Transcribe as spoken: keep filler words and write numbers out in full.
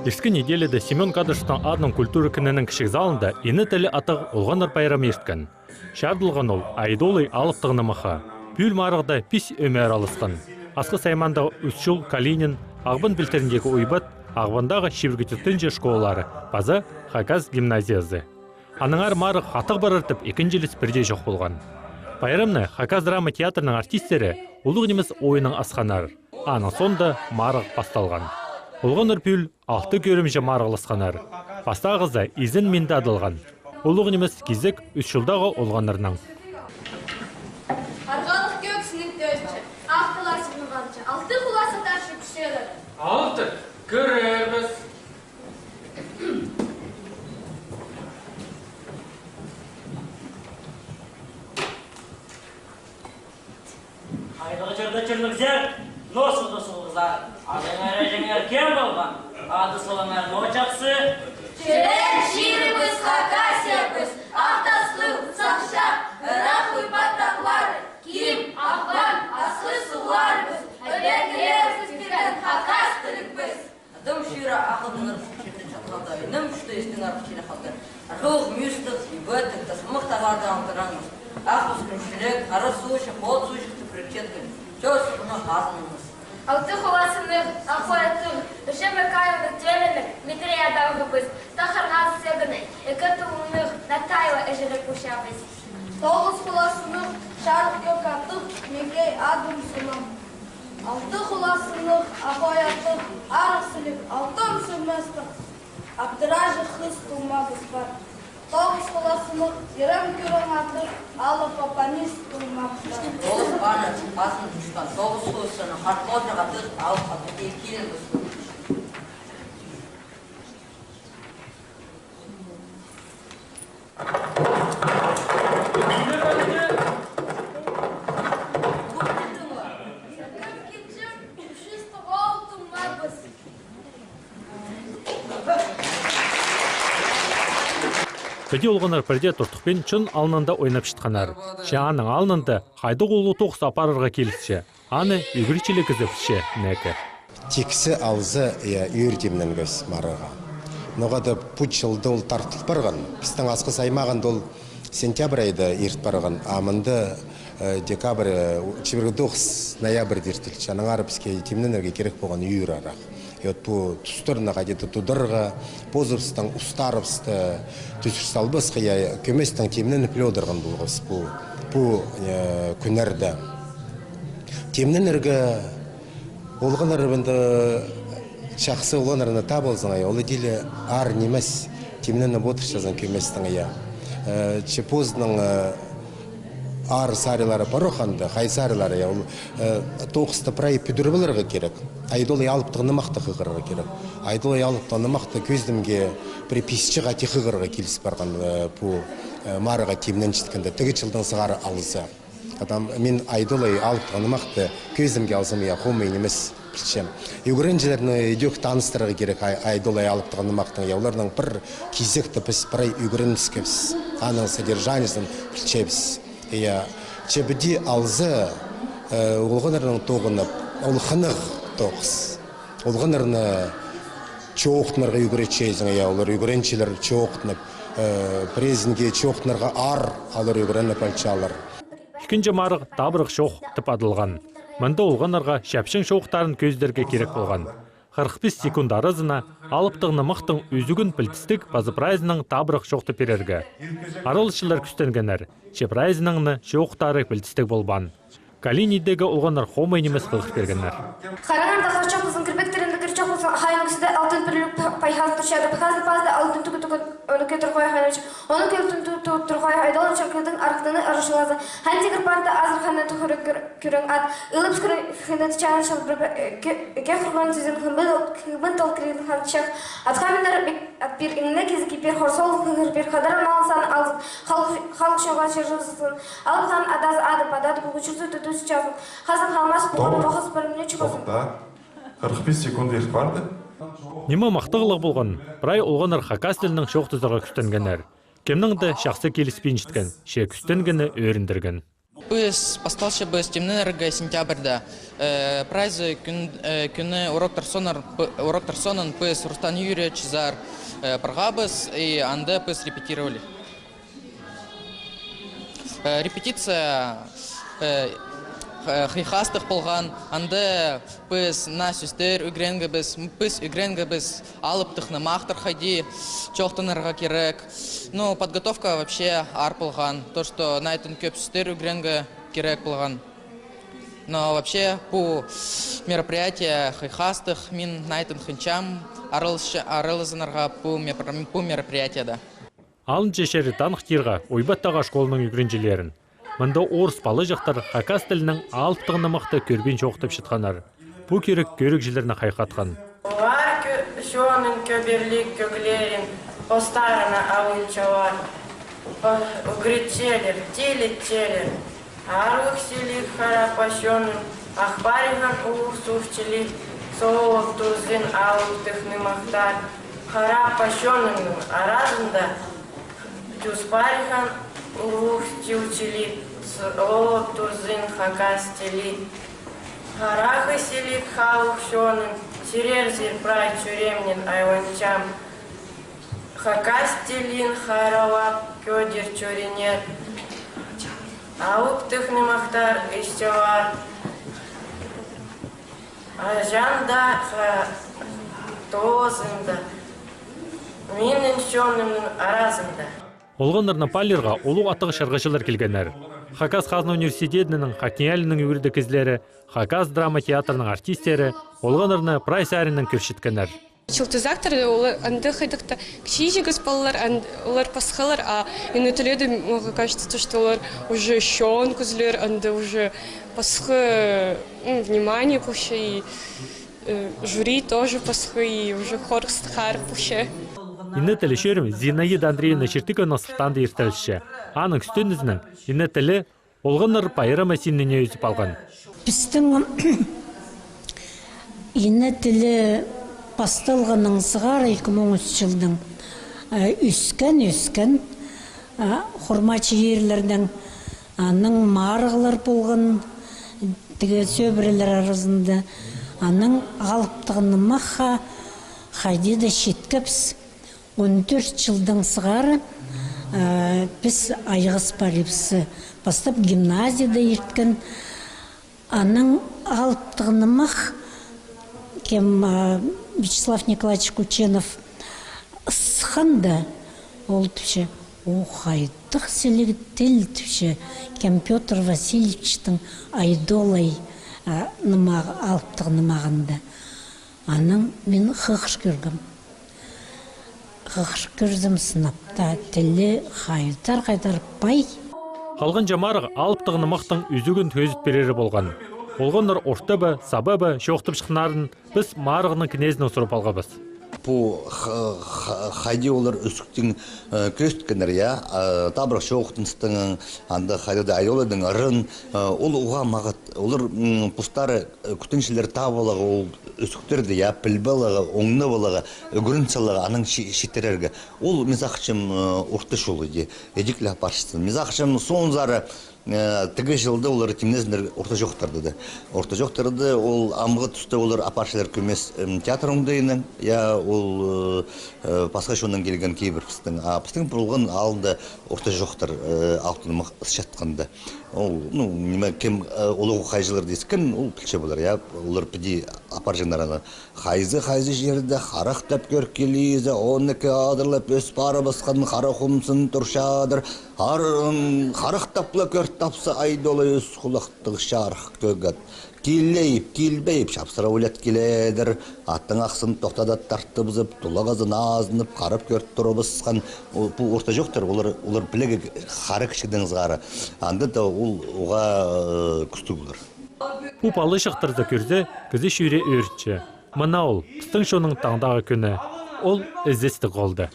Ирткен неделяда Семён Кадышевтің адынаң культура кінінің кічіг залында ине тілі аттығ олғаннар пайрамы ирткен. Чарыдылған ол Айдолай алыптығ нымахха. Пӱӱл марығда пис ӧме араласхан. Асхыс аймаандағы Ӱс Чул, Калинин, Ағбан пилтіріндегі Уйбат, Ағбандағы чибіргі тӧртінҷі школалары паза Хакас гимназиязы. Аннаңар марығ хатығ парар тіп ікінҷілес пірдее чох полған. Пайрамны Хакас драма театрының артисттері улуғ нимес ойыннаң асханнар. Аның соонда марығ пасталған. Олғаннар пӱӱл алты кӧрімҷе марығласханнар. Пастағызы «Изен-минді» адалған. Улуғ нимес кизек Ӱс Чулдағы олғаннарның. Арғалығ кӧк синің тӧлче, ах талас синің парча, алты хулас атарча пӱстерер. Алты кӧрербіс. Хайдағ чирде чірлігзер, ноо сылда сулғызар. Аҷаңар, аҷаңар кем полған? Ады-сылыңар ноо чахсы? Чирен чирібіс Хакасиябыс, ах тастығ Сахчах, ырах Уйбат тағлары, Ким, Ағбан, Асхыс суғларыбыс, ӧбекелерібіс пирген хакас тілібіс. Адым чирі ағылныр чирде чатхалда, ӧнім чурты истің арах чирі халдар. Арғалығ мӱстіг, ибеттіг, тасымах тағларда алтыранмас. Ах ӱскӱнҷілік, хара суучы, хот суучы тіп пірікчеткен. Чӧс сығына хазынмас. Алты хуласынығ, ах ой аттығ, Ӱрҷем Микаевтың тӧлінніг Митрей адағыбыс, тахарға сӧгінніг, ікі тулынығ Натайла іҷелер пушабыс. Тоғыс хуласынығ, чарых кӧк аттығ Микей адым сынам. Алты хуласынығ, ах ой аттығ, арығ сіліг Алтон Сӧместің Абдыражы хыс тумабыс пар. Тоғыс хуласынығ, ирем кӱрең аттығ Алып Апанис тумабыс пар. Тоғыс паны пазын тӱскен, тоғыс хуласынығ, хартмозы аттығ Алып Абдыкей килін пар. Піди олғаннар пірдее туртухпин чон алнында ойнапчатханнар. Че аның алнында хайдағ улуғ тоғыс апарарға килісче. Аны ӱгретчіліг кізі пілче, неке. Тиксі алза, я, ӱр тимненгебіс марығға. Ноға даа пу чылда ол тартыл парған. Пістің Асхыс аймағында ол сентябрь айда ирт парған, а мында, э, декабрь, э, чибіргі тоғыс ноябрьда иртілче. Аннаңар піске тимненерге кирек полған ӱр арах. И вот пу тустарны хайди-да тударға, позыбыстың устарыбысты тӱзір салбасха, я, кӧместең тимненіп ле одырған полғабыс пу, пу, э, кӱннерде. Тимненерге олғаннар мында чахсы олғаннарны таап алзаң, я, ол иділі аар нимес, тимненіп одырчазың кӧместең, я. Э, че позының, э, аар сарилары пар ох анда, хай сарилары, я, ол, э, тоғысты прай пӱдіріп аларға кирек. Айдолай алыптығ нымахты хығырарға кирек. Айдолай алыптығ нымахты кӧзідімге пір пис чыл хати хығырарға киліс парған, э, пу, э, марығға тимненчеткенде, тігі чылдаң сығара алза. Адам, мин Айдолай алыптығ нымахты кӧзідімге алзам, я, хомай нимес пілчем. Ӱгренҷілерні идӧк таныстырарға кирек Ай-, Айдолай алыптығ нымахтың, я, оларның пір кизекте піс прай ӱгренібіскебіс, аның содержаниезін пілчебіс. Я, че піди алза, э, олғаннарнаң тоғынып, ол хынығ тоғыс. Олғаннарны чоохтанарға ӱгретчезің, я, олар ӱгренчелер чоохтанып, э, пірезінге чоохтанарға аар, олар ӱгреніп алчалар. Ікінҷі марығ «Табырах чоох» тіп адалған. Мында олғаннарға чапчаң чоохтарын кӧзідерге кирек полған. Хырых пис секунд аразына алыптығ нымахтың ӱзігін пілдістіг паза прайзынаң табырах чоохтап пирерге. Араласчылар кӱстенгеннер, че прайзынаңны чоохтары пілдістіг полбаан. Калинидегі олғаннар хомай нимес хығыр пиргеннер. Хараңарда хар чох ползын, кірпектерінде кір чох ползын, хайның кізіде алтын пірлік па-, пайхазы турчады, пайхазы пазында алтын тӱгі тӱгі, ону кӧдір хой хайнавчы, ону кӧдір тӱгі тӱгі хой, Айдолай чоохтың арғыны арашылазы. Хан тигір парда азыр ханна тухыры кір-, кӱрең ат, ылып кір-, хынат чаан шалбыр бе-, э, ке-, ке хурған тізін хымбын, хымбын тол кірген хан чах. Атха мінер бек ат пир, иңне кизік пир, хорсол хығыр пир, хадар мал сан алзын, халых, халых чоға чыржызын. Алып хан адаз ады падады, пулғу чурзы тутус чазын. Хазан халмас, пуған тоғыс парымны чуғызын. Тохта. Хырых пис секунд ирт парды. Ниме махтағлығ полған, прай олғаннар хакас тілінең чоохтазарға кӱстенгеннер. Кемнең дее чахсы киліспинчеткен, че кӱстенгені ӧріндірген. Піс пасталчабыс тимненерге сентябрьда. Э, прайзы кӱн-, э, кӱні уроктар соонаң, п-, уроктар соонаң піс Рустам Юрьевичзар, э, парғабыс, и анда піс репетировали. Э, репетиция, э, х-, хыйхастығ полған, анда піс наа сӧстер ӱгренгебіс, м, піс ӱгренгебіс алыптығ нымахтар хайди чоохтанарға кирек. Ну, подготовка вообще аар полған, то, что наа иткен кӧп сӧстер ӱгренерге кирек полған. Но вообще пу мероприятие хыйхастығ, мин наа иткен хынчам араласча-, аралазынарға пу мепр-, пу мероприятиеде. Алынҷа чирі таныхтирға Ойбаттағы школаның ӱгренҷілерін. Мында орыс палаҷахтар хакас тілінең алыптығ нымахты кӧрбин чоохтапчатханнар. Пу кирек кӧрігҷілерні хайхатхан. Олар кӧ-, чонның кӧберлік кӧглерін постарына алынчалар. По-, ӱгретчелер, тилетчелер. Аарлығ сіліг харапа чонның ах париған улуғ суғ чіли соолап турзын алыптығ нымахтар. Харапа чонның аразында тӱс париған улуғ чӱл чіли соолап турзын хакас тілі. Хараххы сіліг халых чонын сірерзер прай чӱреемнең айланчам. Хакас тілін харалап кӧдір чӧріңер. Алыптығ нымахтар ысчалар. Аҷан даа, ха-, тоозында. Минің чонымның аразында. Олғаннарны паалирға улуғ аттығ чарғыҷылар килгеннер. Хакас хазна университедінің Хакнеялиның ӱгредіг кізілері, Хакас драма театрының артисттері олғаннарны прай саринаң кӧрчеткеннер. Чылтызактар, олар анда хайдағ-да кічіҷек палалар, ан-, олар пасхалар, а Ине тілде, мне кажется, то, что олар уже чоон кізілер, анда уже пасха, м, внимание полча, и, э, жюри тоже пасха, и уже хорғыстығ харығ полча. Ине тілі чӧрім Зинаида Андреевна Чертыгованың сылтаанда иртірілче. Аның ӱстӱнізінең Ине тілі олғаннар пайрамы синіне ӧзіп алған. Пістің Ине тілі пасталғаннаң сығара, ікі муң ӱс чылдаң, э, ӧскен, ӧскен, э, хурма чиирлернең, анаң марығлар полған, тігі сӧбірелер аразында, анаң алыптығ нымахха хайди даа читкебіс. Он тӧрт чылдаң сығара, э, піс айғас парибыс. Пастап гимназияда ирткен, анаң алыптығ нымах, кем, э, Вячеслав Николаевич Кученов ысханда, ол тіпче, о, хайдағ сіліг тіл, тіпче, кем Пётр Васильевичтің «Айдолай», э, нымағы, алыптығ нымағында. Анаң мин хығыр кӧргем. Хығыр кӧрзем, сынап та, тілі хайдар-хайдар пай. Халғанҷы марығ алыптығ нымахтың ӱзігін тӧзіт пирері полған. Олғаннар орта ба, саба ба чоохтапчатханнарын піс марығның кнезінең сурап алғабыс. Пу х-, х-, хайди олар ӧсіктең, э, кӧзіткеннер, я, э, табырах чоохтаныстың, анда хайди даа айдолайдың ырын, э, ол уғаа мағат, олар, м, постары Э, кӱтенҷілер таап аларға ол ӧсіктерні, я, піліп аларға, оңнап аларға, ӱгрен саларға, анаң чи-, читірерге. Ол, мин сағынчам, э, орта чол иди, идӧк ле апарчатхан. Мин сағынчам, соонзар, э, тігі чылда олар тимнезіннер орта чоохтарды даа. Орта чоохтарды ол амғы туста олар апарчалар кӧмес, м, театр оңдайынаң, я, ол, э, э, пасха чоннаң килген кибір пістің. А пістің полған алында орта чоохтар, э, алыптығ нымах ысчатханда. Ол, ну, ниме, кем, э, улуғ хайҷылар дээскен, ол пілче полар, я, олар піди апарҷаңнар аны. Хайзы-хайзы чирде харахтап кӧр килзе, оныкі адырлап ӧс парыбысхан хара хомзын турчадыр. Ар-, м, харахтап ла кӧр тапса, айдолай ӧс хулахтығ чарых кӧк ат. Килейіп, килбейіп, чапсыра ойлат киледір. Аттың ахсын тохтада тартыбызып, тулағазын азынып, харап кӧр турыбысхан. Ол, пу орта чоохтар, олар, олар пілігі хара кічігдең сығара. Анда даа ол уғаа, э, кӱстіг полар. Пу палаҷахтарны кӧрзе, кізі чӱрее ӧрінче. Мына ол, пістің чонның таңдағы кӱні. Ол ізестіг холда.